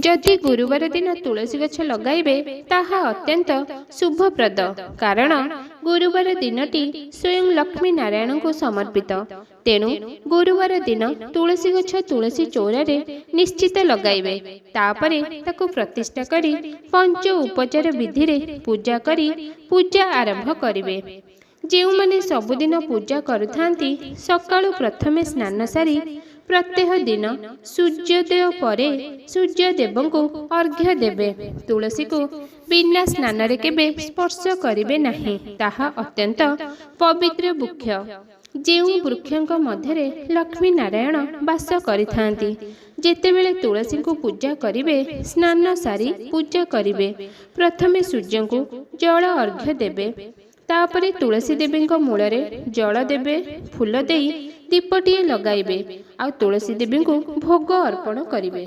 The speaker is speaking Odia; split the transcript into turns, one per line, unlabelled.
ଯଦି ଗୁରୁବାର ଦିନ ତୁଳସୀ ଗଛ ଲଗାଇବେ, ତାହା ଅତ୍ୟନ୍ତ ଶୁଭପ୍ରଦ, କାରଣ ଗୁରୁବାର ଦିନଟି ସ୍ୱୟଂ ଲକ୍ଷ୍ମୀ ନାରାୟଣଙ୍କୁ ସମର୍ପିତ। ତେଣୁ ଗୁରୁବାର ଦିନ ତୁଳସୀ ଗଛ ତୁଳସୀ ଚଉରାରେ ନିଶ୍ଚିତ ଲଗାଇବେ। ତାପରେ ତାକୁ ପ୍ରତିଷ୍ଠା କରି ପଞ୍ଚ ଉପଚାର ବିଧିରେ ପୂଜା କରି ପୂଜା ଆରମ୍ଭ କରିବେ। ଯେଉଁମାନେ ସବୁଦିନ ପୂଜା କରୁଥାନ୍ତି, ସକାଳୁ ପ୍ରଥମେ ସ୍ନାନ ସାରି ପ୍ରତ୍ୟହ ଦିନ ସୂର୍ଯ୍ୟୋଦୟ ପରେ ସୂର୍ଯ୍ୟଦେବଙ୍କୁ ଅର୍ଘ୍ୟ ଦେବେ। ତୁଳସୀକୁ ବିନା ସ୍ନାନରେ କେବେ ସ୍ପର୍ଶ କରିବେ ନାହିଁ। ତାହା ଅତ୍ୟନ୍ତ ପବିତ୍ର ବୃକ୍ଷ, ଯେଉଁ ବୃକ୍ଷଙ୍କ ମଧ୍ୟରେ ଲକ୍ଷ୍ମୀ ନାରାୟଣ ବାସ କରିଥାନ୍ତି। ଯେତେବେଳେ ତୁଳସୀଙ୍କୁ ପୂଜା କରିବେ, ସ୍ନାନ ସାରି ପୂଜା କରିବେ। ପ୍ରଥମେ ସୂର୍ଯ୍ୟଙ୍କୁ ଜଳ ଅର୍ଘ୍ୟ ଦେବେ, ତାପରେ ତୁଳସୀ ଦେବୀଙ୍କ ମୂଳରେ ଜଳ ଦେବେ, ଫୁଲ ଦେଇ ଦୀପଟିଏ ଲଗାଇବେ ଆଉ ତୁଳସୀ ଦେବୀଙ୍କୁ ଭୋଗ ଅର୍ପଣ କରିବେ।